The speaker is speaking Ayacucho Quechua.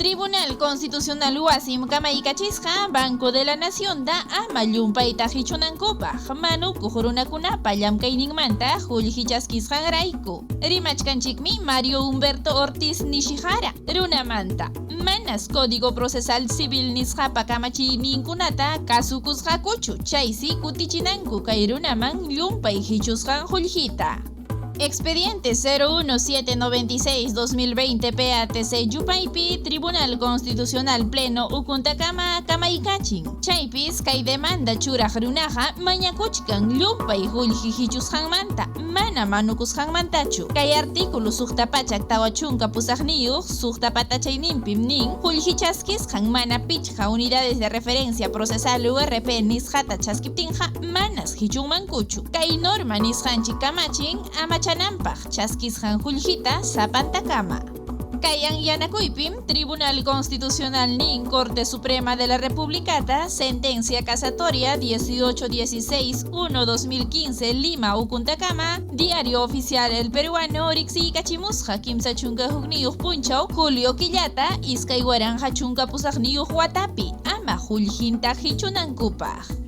Tribunal Constitucional wasim kamaykachisqa Banco de la Nacionta ama llumpayta hichunankupaq manukuq runakunapa llamkayninmanta qullqi chaskisqanrayku. Rimachkanchikmi Mario Humberto Ortiz Nishihara runamanta. Manas Código Procesal Civil nisqapa kamachiyninkunata kasukusqakuchu, chaysi kutichinanku kay runaman llumpay hichusqan qullqita. Expediente 01796-2020 PATC yupaypi Tribunal Constitucional Pleno ukuntakama kamaykachin. Chaypis kay demanda churaq runaqa mañakuchkan llumpay qullqi hichusqanmanta, mana manukusqanmantachu. Kay artículo 648 suqta patachayninpim nin qullqi chaskisqan mana pichqa unidades de referencia procesal URP nisqata chaskiptinqa manas hichunmankuchu. Kay norma nisqanchik kamachin amachananpaq chaskisqan qullqita sapantakama. Kay anyanakuypim Tribunal Constitucional nin Corte Suprema de la Repúblicata sentencia casatoria 1816-1-2015 Lima ukuntakama Diario Oficial El Peruano riqsiykachimusqa 31 punchaw julio killata 2018 watapi ama qullqinta hichunankupaq.